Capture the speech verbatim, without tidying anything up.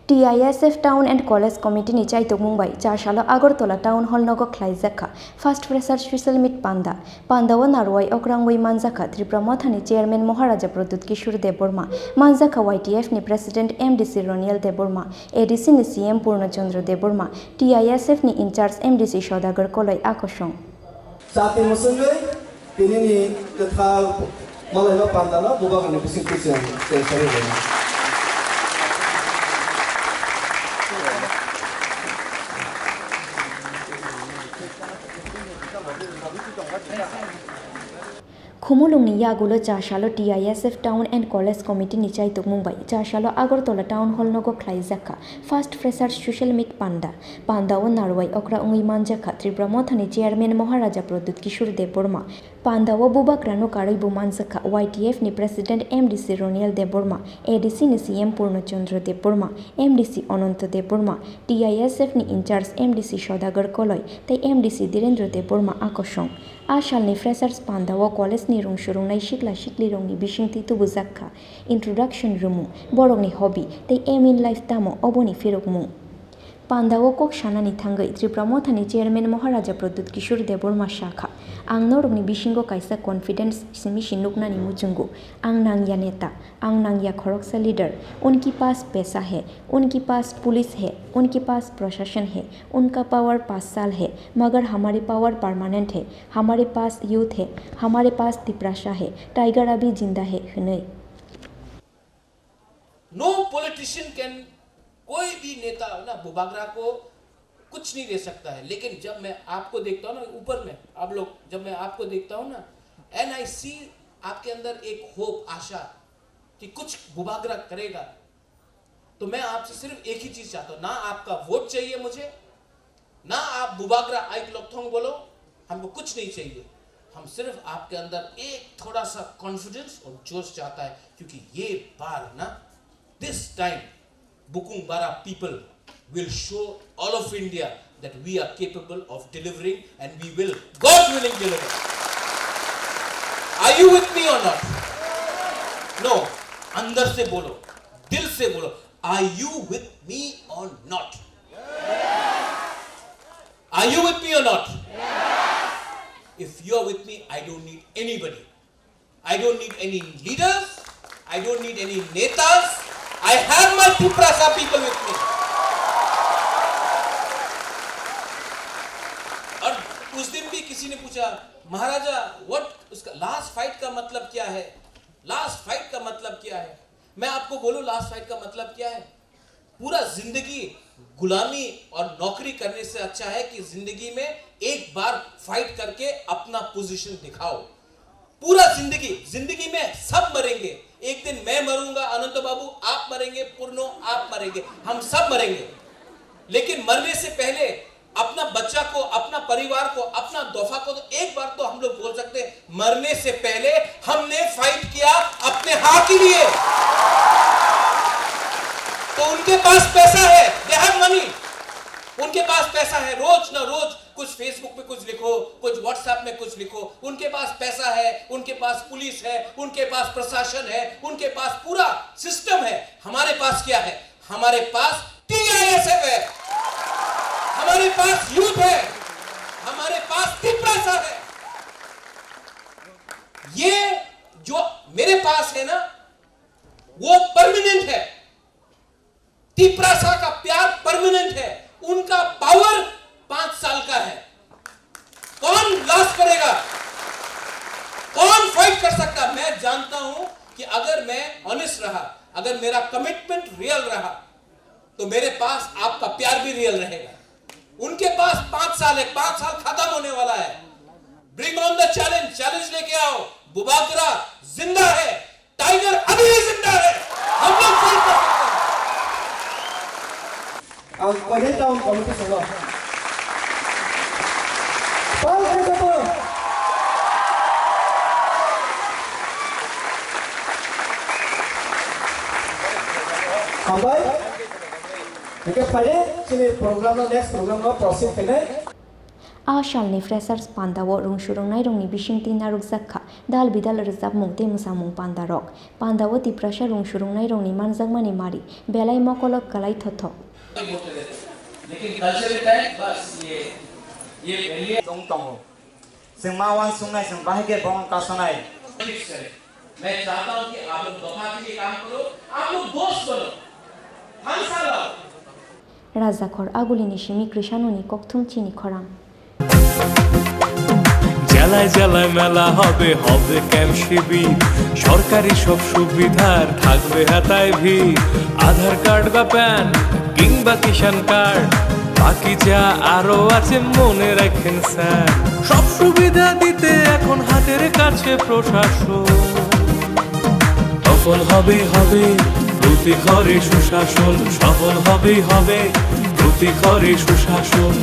T I S F Town and College Committee ni chaitokmung bai chasalo Agartala Town Hall nogo khlaijak kha First Freshers Social Meet Panda. Panda o narwai okra wngwi manjak kha Tripura Motha ni Chairman Maharaja Pradyut Kishore Debbarma, manjak kha Y T F ni President M D C Roniel Debbarma, A D C ni C M Purno Chandra Debbarma, T I S F ni in-charge M D C Sodagar Koloi a kosong. Chati mwswngwi tinini kwthar malaino pandano bubagrani bisingtwi chwng tei sawi rwna. Khumulwngni yagulo chasalo T I S F Town and College Committee ni chaitokmung bai chasalo Agartala Town Hall nogo khlaijak kha First Freshers Social Meet Panda. Panda o narwai okra wngwi manjak kha Tripura Motha ni Chairman Maharaja Pradyut Kishore Debbarma. Panda o bubagrano karwi bo manjak kha Y T F ni President M D C Roniel Debbarma, A D C ni C M Purno Chandra Debbarma, M D C Ananto Debbarma, T I S F ni in-charge M D C Sodagar Koloi tei M D C Dhirendra Debbarma a kosong. A salni Freshers Panda o college ni rung surungnai sikla siklirokni bisingtwi tubujak kha introduction rwmung, borokni hobby tei aim in life tamo oboni phirokmung. Panda o kok sanani thangwi Tripura Mothani Chairman Maharaja Pradyut Kishore Debbarma sakha, "Ang norokni bisingo kaisa confidence simi si nuknani muchungo. Ang nangya neta, ang nangya khoroksa leader. Unki paas paisa hai, unki paas police hai, unki paas prashasan hai, unka power paanch saal hai, magar hamari power permanent hai, hamare paas youth hai, hamare paas Tiprasa hai, Tiger abhi zinda hai," hwnwi. No politician can, कोई भी नेता ना बुबागरा को कुछ नहीं दे सकता है, लेकिन जब मैं आपको देखता हूँ ना ऊपर में, आप लोग, जब मैं आपको देखता हूँ ना, and I see आपके अंदर एक होप, आशा कि कुछ बुबागरा करेगा, तो मैं आपसे सिर्फ एक ही चीज चाहता हूँ, ना आपका वोट चाहिए मुझे, ना आप बुबागरा आइक लोकथोंग बोलो, हमको कुछ नहीं चाहिए। हम सिर्फ आपके अंदर एक थोड़ा सा कॉन्फिडेंस और जोश चाहता है, क्योंकि ये बार ना, this time, Bukung Bara people will show all of India that we are capable of delivering and we will, God willing, deliver. Are you with me or not? No, अंदर से बोलो, दिल से बोलो, are you with me or not? Are you with me or not? If you are with me, I don't need anybody. I don't need any leaders. I don't need any netas. I have my Tiprasa people with me. और उस दिन भी किसी ने पूछा, "महाराजा, what, उसका last fight का मतलब क्या है? लास्ट फाइट का मतलब क्या है?" मैं आपको बोलूं, लास्ट फाइट का मतलब क्या है? पूरा जिंदगी गुलामी और नौकरी करने से अच्छा है कि जिंदगी में एक बार फाइट करके अपना पोजीशन दिखाओ। पूरा जिंदगी, जिंदगी में सब मरेंगे। एक दिन मैं मरूंगा, अनंत बाबू, आप मरेंगे, पूर्णो, आप मरेंगे, हम सब मरेंगे। लेकिन मरने से पहले अपना बच्चा को, अपना परिवार को, अपना दोफा को तो एक बार तो हम लोग बोल सकते हैं, मरने से पहले हमने फाइट किया अपने हाँ के लिए। तो उनके पास पैसा है, they have money, उनके पास पैसा है, रोज ना रोज कुछ Facebook पे कुछ लिखो, कुछ WhatsApp में कुछ लिखो, उनके पास पैसा है, उनके पास पुलिस है, उनके पास प्रशासन है, उनके पास पूरा सिस्टम है। हमारे पास क्या है? हमारे पास टीआईएसएफ है, हमारे पास यूथ है, हमारे पास तिपरासा है। ये जो मेरे पास है ना, वो परमानेंट है। तिपरासा का प्यार परमानेंट है, उनका पावर पांच साल का है। कौन लास्ट करेगा, कौन फाइट कर सकता? मैं जानता हूं कि अगर मैं ऑनेस्ट रहा, अगर मेरा कमिटमेंट रियल रहा, तो मेरे पास आपका प्यार भी रियल रहेगा। उनके पास पांच साल है, पांच साल खत्म होने वाला है। Bring on the challenge, challenge लेके आओ। बुबागरा जिंदा है, टाइगर अभी भी जिंदा है। हम लोग फाइट कर सकते हैं। Ang koinai town committee salo. Pal khe khe to. Hambai. Hingke phaidi chini program no, next program no proceed khainai. A salni Freshers Panda o rung surungnairokni bisingtwi narwkjak kha Dal bidal rwchapmung tei mwsamung pandarok. Pandao Tiprasa rung surungnairokni manjakmani mari, belai mokolo kwlai thothok. Tong tongo. Chwng ma uansuknai, chwng bahai khe bongni kasonai. मैं चाहता हूं कि आप लोग दफा के लिए काम करो, आप लोग दोस्त बनो, हम साथ आओ। Rajakhor agulini simi Krishanoni kokthum chini khorang. জেলায় জেলায় মেলা হবে, হবে ক্যাম্প শিবির। সরকারি সব সুবিধার থাকবে হাতায় ভিড়। আধার কার্ড বা প্যান কিংবা কিষাণ কার্ড, বাকি যা আরো আছে মনে রাখেন স্যার। সব সুবিধা দিতে এখন হাতের কাছে প্রশাসন। তখন হবে, হবে প্রতি ঘরে সুশাসন। সফল হবে, হবে প্রতি ঘরে সুশাসন।